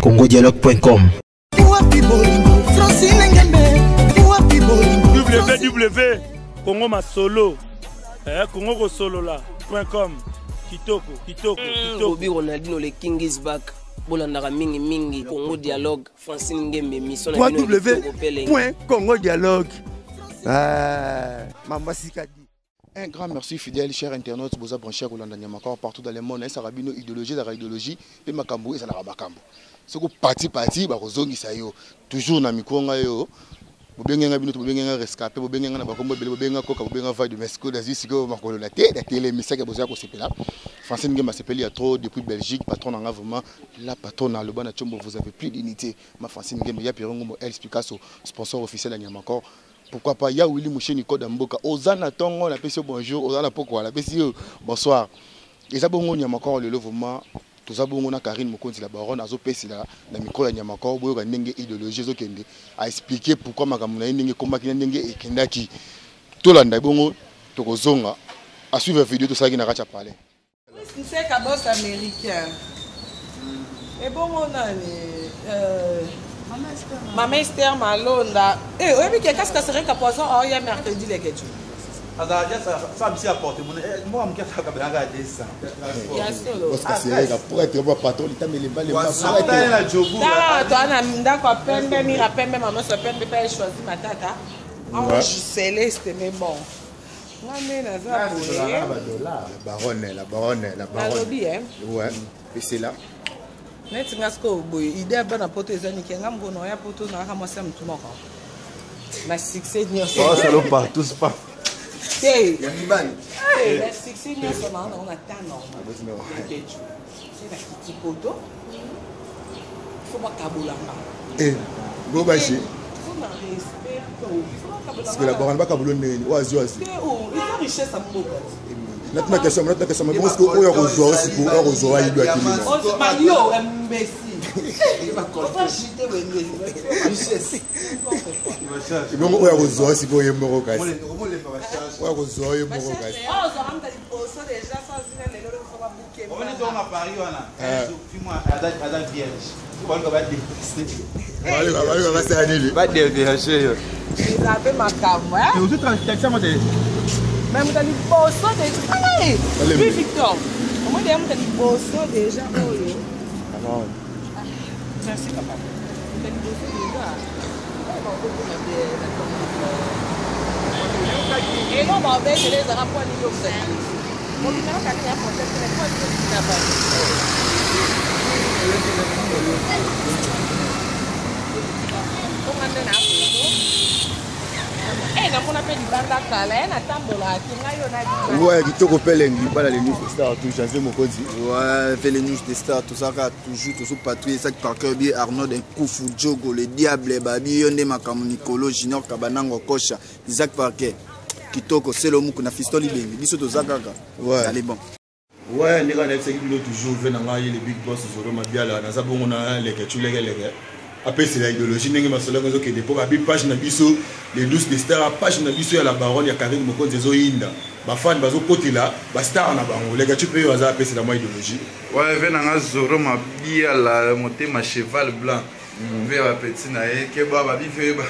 congodialogue.com. www congo masolo eh, congo kosolola com kitoko kitoko hmm, kitoko Bobby Ronaldinho le king is back bolandaka mingi mingi Congo dialogue Francine Ngembe mission na bino www congo dialogue eh, mamba sika Un grand merci fidèle, cher internaute, boza branché kolanda Nyamakor partout dans le monde. Esaka bino idéologie ezalaka idéologie pe makambo ezalaka makambo. Soko parti parti bakozongisa yo toujours na micro ngai yo. Bobenge nga bino to bobenge nga rescapé, bobenge nga na bakombo ebele, bobenge nga koka, bobenge nga vaille de Mexico, nazwi sikoyo makolo na te, na telemisaki boza kosepela. Francine Ngemba asepeli ya trop depuis Belgique, patron na nga vraiment, la patronne aloba na Tshombo, vous avez plus d'unité. Ma Francine Ngemba, ya Pierre Ngombo, Els Picasso, sponsor officiel ya Nyamakor. Pourquoi pas ya Willy Musheni code mboka oza na tongo na pesi bonjour oza na pokwa na pesi yo bonsoir eza bongo Nyamakor lelo vraiment toza bongo na Karine Mokonzi la baronne azopesela na micro ya Nyamakor boyoka ndenge idéologie ezokende a expliquer pourquoi makambo na ye ndenge ekomaki na ndenge ekendaki tolanda bongo tokozonga a suivre video tosalaki na kati ya palais. Nseka boss américain. Ebongo nani? Euh, Mama Esther Malonda. Eh, oyebi ke kasi kasereka poison oh ya mercredi leketu. Ya solo. Kasereka prêtre ba patron litamele mbale Ta toa na ndako ya pembe mira pembe mama so pembe pe choisi matata. Ange Céleste mais bon. Nga nde naza boye. La baronne, la baronne, la baronne. Nalobi eh. Ouais, et c'est là. Neti nga sikoyo boye idée ya bana poto eza nike nga mokolo na ya poto nayaka mwasi ya motu moko na succès nyonso oh, partout pas te ya mibali na succès nyonso naa nango na temps normal na kiti poto fo bakabolanga eh, bobashi sikola bakana bakabola ndenge nini oyo azwi azwi richesse ya mboka natuna question natuna question bongo sikoyo oyo akozwa o sikoyo oyo akozwa wayibi akilima yo imbécile ebongo oyo akozwa sikoyo ye moko kasi oyo akozwa ye moko kasi Omoni tonga Paris wana. Fimwa aza vierge. Baluka ba dépister. Baluka baluka basala nini? Ba dévierger yo. Eza pe makambo hein. Ozo taxi yango te. Mais moto ya liboso déjà. Oui Victor. Omoni deja moto ya liboso déjà oyo. Merci papa. Moto ya liboso déjà. Eloko babetele ezalaka mpo nini ozali namona mpe libanda kala ye natambola te ngai yo na ouais kitoko mpe elengi bana le news de star tout janvier mokonzi ouais fait le news de star tozalaka toujours tozo patrouille esaki par cœur bi arnaud nkufu jogo le diable babi yo nde makambo mikolo junior kabanango kosha Isaac Parker kitoko selo muku na fiston libengi biso toza kaka ouais. allez bon ouais ndenge nayebisaki bino toujours ve na ngai le big boss zoro mabiala naza bongo na leke tu lekeleke apesela idéologie ndenge masolo yango ezokende mpo babi page na biso les douce de star page na biso ya la baronne ya karine mokonzi ezoyinda bafane bazokotela bastar na bango leke tu mpe oyo aza apesela mwa idéologie ouais ve na nga zoro mabiala motema cheval blanc Mve ba petit na ye keba ba bi ve ba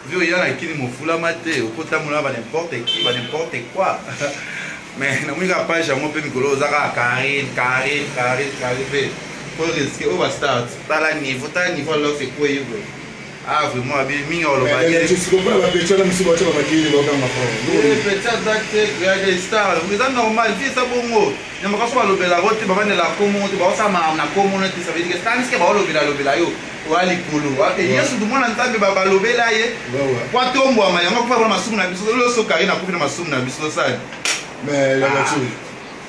ve oya na kini mofulama te okotambola ba n'importe qui ba n'importe quoi mais namoni kaka page yango mpe mikolo oza kaka Karine Karine Karine Karine mpe po risque oyo ba start tala niveau tala niveau alors c'est quoi yo ah vraiment abi mingi oloba te petit aza te créateur star eza normal vie eza bongo Na makambo balobela yango te, bavandela kombo te, baosala makambo na kombo te, ça veut dire que tandis que baolobela lobela yo oya likolo wapi Yesu du mwana Nzambe balobela ye po atombwama yango akufa mpona masumu na biso loso Karine akufi na masumu na biso tosali mais la voiture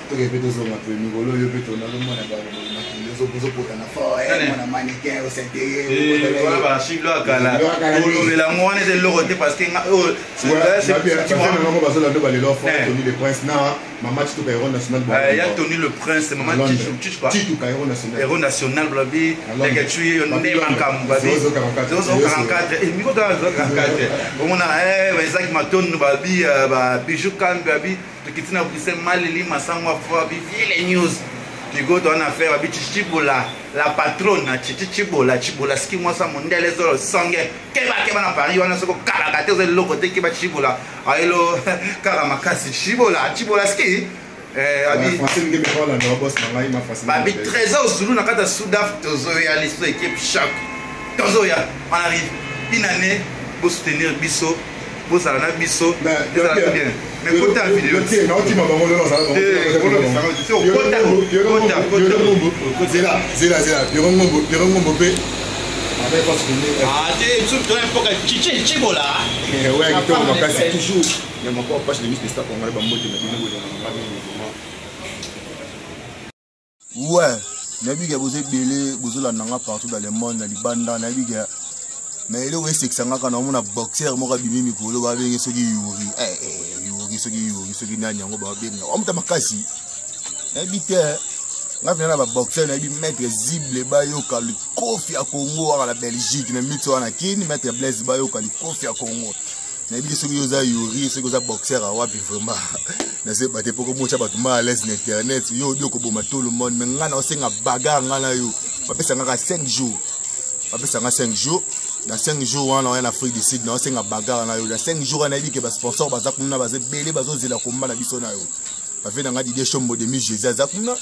toke mpe tozonga mpe mikolo oyo mpe tonazomona makili ozopota na fort mwana mannequin osentewana baarchive lo ya kala kolobela yango wana eza eloko te parce que oyo bazolanda balelo fort Tony le Prince na Mama Tito Héros National. Euh, ya Tony le Prince, Mama Tito, Tito quoi Tito Héros National. Héros National, blabi, leke tu yo nde makambo babi. 044. Eh, miko ta 044. Omona eh ba Isaac Matondo babi euh, ba Bijou Kambi babi, tokiti na Bruxelles Maleli Masango afo babi ville news. Mikolo toza na affaire babi Chichibola la patrona, Chichi Chibola, Chibola ski mwasa mondele zolo songe. Keba keba na Paris wana soko kalaka te oza eloko te keba Chibola. Ayelo kaka makasi Chibola, Chibola ski. Eh, abi babi Trésor Zulu na kati ya Sudaf tozoya liso équipe choc. Tozoya, on arrive. Une année pour soutenir biso bozala na biso ezala bien mais kota video naotima bango lelo zela zela zela Pierrot Ngombo Pierrot Ngombo mpe ouais kitoko makasi toujours ya moko page de miss de star congolais bambote na bino bolingaka nga mingi vraiment. Ouais, nayebi ke boza ebele bozolanda nga partout dans le monde na libanda, nayebi ke mais eloko esekisa nga kaka naomona boxer moko abimi mikolo babenge soki yuri eh, eh, yuri soki yuri soki nani yango babenga amuta makasi, nayebi te nga mpena na baboxer nayebi maître zible bayoka likofi ya Congo waka na Belgique na miti wana kini maître Blaise bayoka likofi ya Congo. Nayebi te soki oza yuri soki oza boxer awapi vraiment naseba te poko motya bato mal à l'aise na internet yo obi okoboma tout le monde mais ngai naosenga bagarre ngai na yo bapesa ngaka 5 jours, bapesa nga 5 jours na 5 jours wana oya na Afrique du Sud naosenga bagarre na yo na 5 jours wana. Nayebi ke basponsor baza kuna, baza ebele bazozela komba na biso na yo. Bave na nga Didier Shombo demi Jésus aza kuna,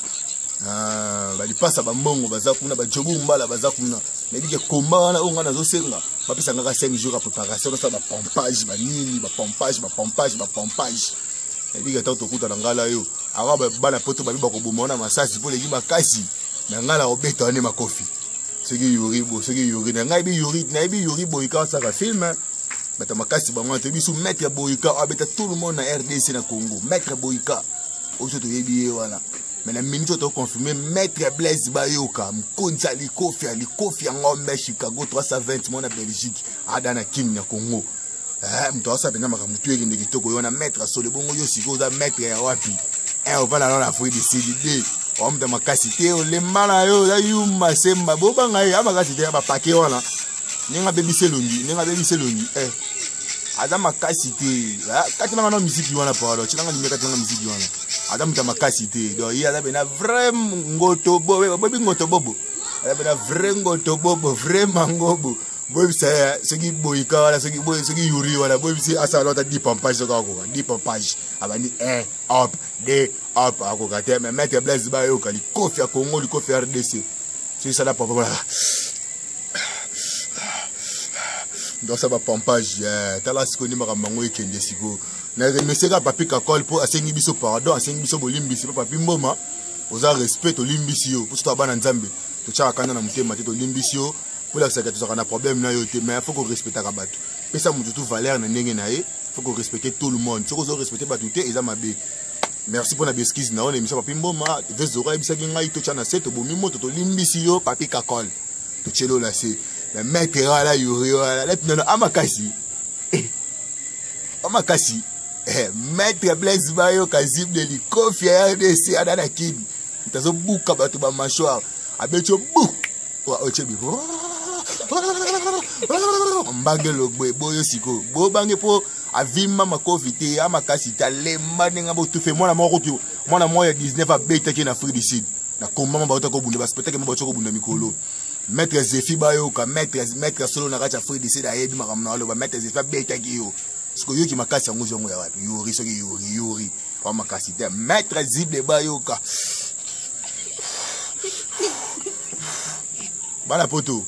balipasa bambongo baza kuna, bajobu mbala baza kuna. Nayebi ke komba wana oyo ngai nazosenga bapesa ngaka 5 jours ya préparation, nasala bapompage banini, bapompage bapompage bapompage. Nayebi ke ntango tokutana ngai na yo awa bana poto babi bakoboma wana masasi mpo eleki makasi na ngai na kobeta wane makofi. Soki yuri bo soki yuri na ngai bi yuri nayebi yuri boyika asaka film bato makasi bango wana toyebi so maître boyika abeta tout le monde na RDC na Congo. Maître boyika oyo biso toyebi ye wana, mais na minute oyo toconfirme maître Blaise bayoka mokonzi ya likofi ya likofi ya ngombe Chicago 320 mwana Belgique ada na Kin na Congo. Moto asala mpenza makambo tu ekende kitoko yo wana maître asolo bongo yo sikoyo oza maître ya wapi? Ovanda nano na Afrique du Sud de oamuta makasi te olemba na yo oza yuma semba bobanga ye amakasi te bapake wana ndenge abebisi elongi ndenge abebisi elongi aza makasi te. Kati nanga na miziki wana pardon tinanga limia kati nanga miziki wana aza moto ya makasi te. Donc ye aza pena vrai ngoto bobo, bobi ngoto bobo, aza pena vrai ngoto bobo, vrai mangobo. Boyebisa ye soki boyika wana soki boy soki yuri wana boyebisi asala ata 10 pompage soki akoka 10 pompage abandi 1 hop 2 hop akoka te. Mais maître Blaise bayoka likofi ya Congo likofi ya RDC soki sala pompe wana donc ça bapompage tala sikoyo nde makambo yango ekende sikoyo. Na remercie kaka Papi Kakol mpo asengi biso pardon, asengi biso bolimbisi mpo Papi Mboma oza respect, tolimbisi yo mpo soki bana Nzambe totyaka kanda na motema te, tolimbisi yo mpo lakisaka tozalaka na problème na yo te. Mais faut korespectaka bato, pesa motu tu valeur na ndenge na ye, faut korespecte tout le monde. Soki ozorespecte bato te eza mabe. Merci mpona baexcuse na yo na émission Papi Mboma vezoro ayebisaki ngai totya na se tobomi moto, tolimbisi yo Papi Kakol totyeli la se. Mais maître wana yuri wana lepi nono amakasi amakasi maître Blaise bayoka zible likofi ya RDC ada na kini moto azobuka bato bamâchoire abeti yo bu ocebi mbange logbe boyo sikoyo bobange mpo avimba makofi te amakasi te alemba ndenge botufe mwana moko kutu mwana moko ya 19 abetaki na Afrique du Sud na komba ma bauta kobunda baspectacle ma bauta kobunda mikolo. Maître Zefi bayoka maître maître solo na kati ya Afrique du Sud ayebi makambo na aloba maître Zefi abetaki yo sikoyo yoki makasi yango zongo ya wapi yuri soki yuri yuri wa makasi te maître zible bayoka bana poto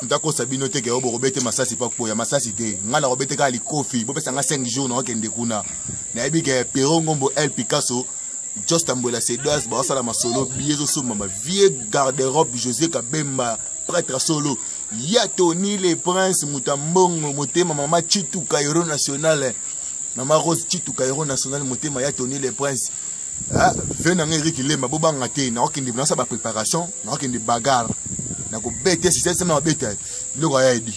moto akosa bino te ke oyo bokobete masasi mpo akpoya masasi te ngai nakobete kaka likofi bopesa nga 5 jours nakokende kuna. Nayebi ke Pero Ngombo El Picasso Just Ambwela Sedoise baosala masolo biye ezosombama vie garde-robe José Kabemba prêtre solo ya Tony le Prince moto ya mbongo motema mama Chituka héros national mama Rose Chituka héros national motema ya Tony le Prince ve na ngai Eric Lemba bobanga te nakokende nasala bapréparation nakokende bagarre nakobete sisesema nabeta biloko ya edi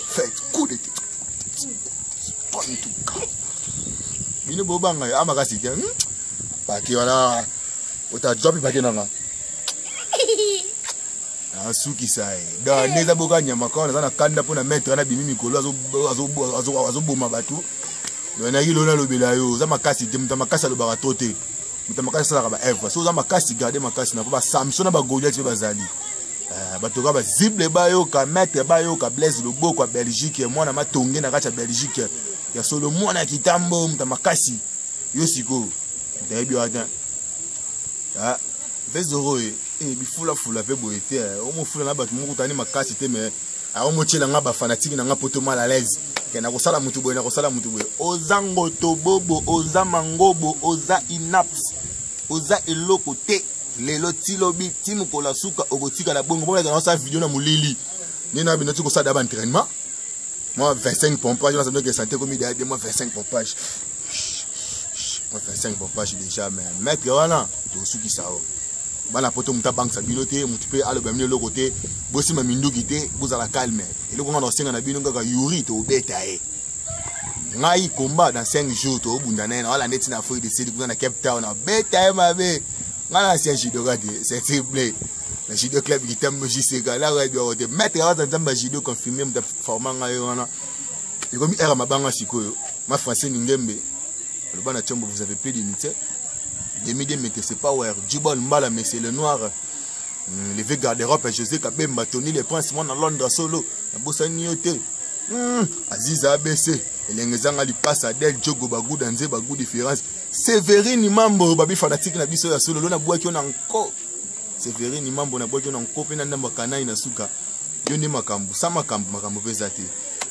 fête coup de bino bobanga ye amakasi te pake wana otadropi pake nanga asukisa ye donc nde eza boka nyama kaka naza na kanda mpo na maître wana abimi mikolo azoboma bato. Donc nayaki lelo nalobela yo oza makasi te moto ya makasi alobaka to te. Moto ya makasi asalaka baevre. Soki oza makasi, garde makasi na po basamson na bagoliath mpe bazali. Bato kaka bazible bayoka maître bayoka Blaise Loboko ya Belgique, mwana matonge na kati ya Belgique ya solo, mwana ya kitambo, moto ya makasi. Yo sikoyo moto ayebi wana ah, vezoro e eh, bifulafula mpe boye te omofula na bato moko tani makasi te, mais aomotiela nga bafanatike na nga poto mal à l'aise ke nakosala motu boye, nakosala motu boye. Oza ngoto bobo, oza mangobo, oza inapte, oza eloko te. Lelo ti lobi ti mokolo ya suka okotikala bongo. Bomalaka naosala video na molili nde na bino ti kosala da baentraînement moi 25 pompage na sabino ke santé komi de moi 25 pompage, moi 25 pompage déjà. Mais maître wana tosukisa o bana poto, moto abangisa bino te, moto mpe aloba bino eloko te, bosima minduki te, bozala calme. Eloko nga na kosenga na bino kaka Yuri tobeta ye ngai combat dans 5 jours, tobunda na ye na wala ndeti na Afrique du Sud kuna na Cape Town, abeta ye mabe. Ngai na ancien judoka te, c'est blé na judo club kitambo JCK nakoyebi yango te. Maître aza nzambe ya judo confirmé, moto aforma ngai wana. Ekomi ere mabanga sikoyo. Ma Français Ningembe aloba na Tshombo, vous avez plus d'unité demi de mete, c'est power Jibol Mbala, mais c'est le noir le garde-robe José Kabemba, Tony le Prince, mwana Londres solo, nabosani yo te. Aziza ABC elenge ezanga lipasa, Adel Jogo baguda nze bagu différence, Severine Mambo babi fanatique na biso ya solo lo nabwaki yo na nko. Severine Mambo nabwaki yo na nko mpe na ndambo ya kanai na suka. Yo nde makambo sa makambo, makambo mpe eza te.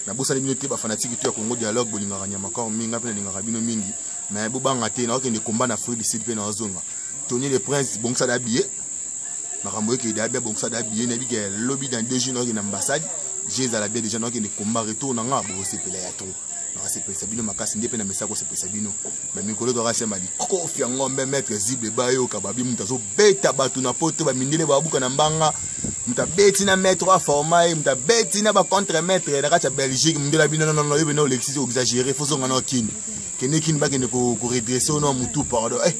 Nabosani bino te, bafanatike to ya Congo Dialogue, bolingaka nyama kor mingi, ngai mpe nalingaka bino mingi. Mais bobanga te, naokende komba na Afrique du Sud mpe naozonga. Tony le Prince bongisa da billet, makambo ekende abia, bongisa da billet. Nayebi ke lobi dans 2 jours naokende ambassade, je ezala bien déjà. Naokende komba, retour na nga bokosepela ya trop, nakosepelisa bino makasi nde mpe na mesa kosepelisa bino. Mais mikolo toka sema likofi ya ngombe, maître zible bayoka babi, moto azobeta bato na poto, bamindele babuka na mbanga, moto abeti na maître aforma ye, moto abeti na bacontre maître na kati ya Belgique. Mondele abino nonono, yo bena olekisi, exagéré, fo zonga na kini, kende kini, bakende koredresse ono motu. Pardon, eh,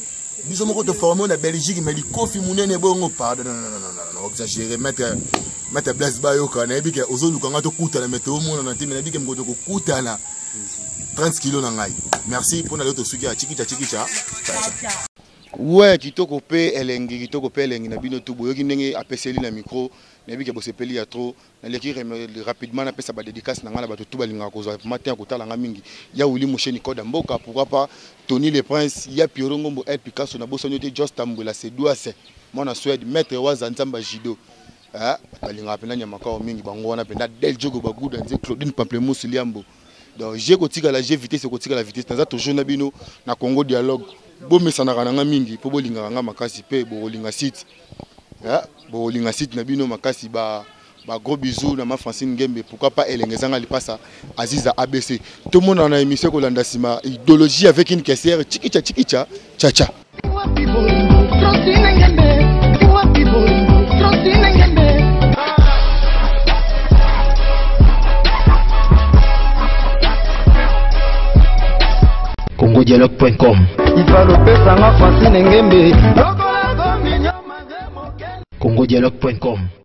biso moko toforme na Belgique, mais likofi monene bongo, pardon, non, exagéré. Maître Blaise bayoka, nayebi ke ozoluka nga tokutana, mais tomonana te, mais nayebi ke moko tokokutana 30 kilo na ngai. Merci mpona lelo, tosuki ya chikicha chikicha. Ouais, kitoko mpe elengi, kitoko mpe elengi na bino tu boyoki ndenge apeseli na micro. Nayebi ke bosepeli ya trop. Naleki rapidement napesa badédicace na ngai na bato tu balingaka kozwa matin ya kotala nga mingi. Ya Willi Mosheni Code ya mboka, pourquoi pas Tony le Prince, ya Piero Ngombo, El Picasso, nabosani yo te, Jos Tambwela Sedwase, mwana Swede, maître Waza Nzamba Judo. Balingaka mpenza nyama mingi bango wana mpenza, Del Jogo Baguda Nze, Claudine Pamplemousse Liambo. Donc je kotikala je vitesse, kotikala vitesse, naza toujours na bino na Congo Dialogue. Bomesanaka na nga mingi mpo bolingaka nga makasi mpe bokolinga site, bokolinga site na bino makasi. Ba gros bisous na ma Francine Ngembe, pourquoi pas elenge ezanga lipasa, Aziza ABC. Tomonana na émission kolanda nsima, idéologie avec une caissière, chikicha chikicha chacha. Wapi bolingo Francine Ngembe, wapi bolingo Francine Ngembe. congodialogue.com Ifalopesanga Francine Ngembe. congodialogue.com.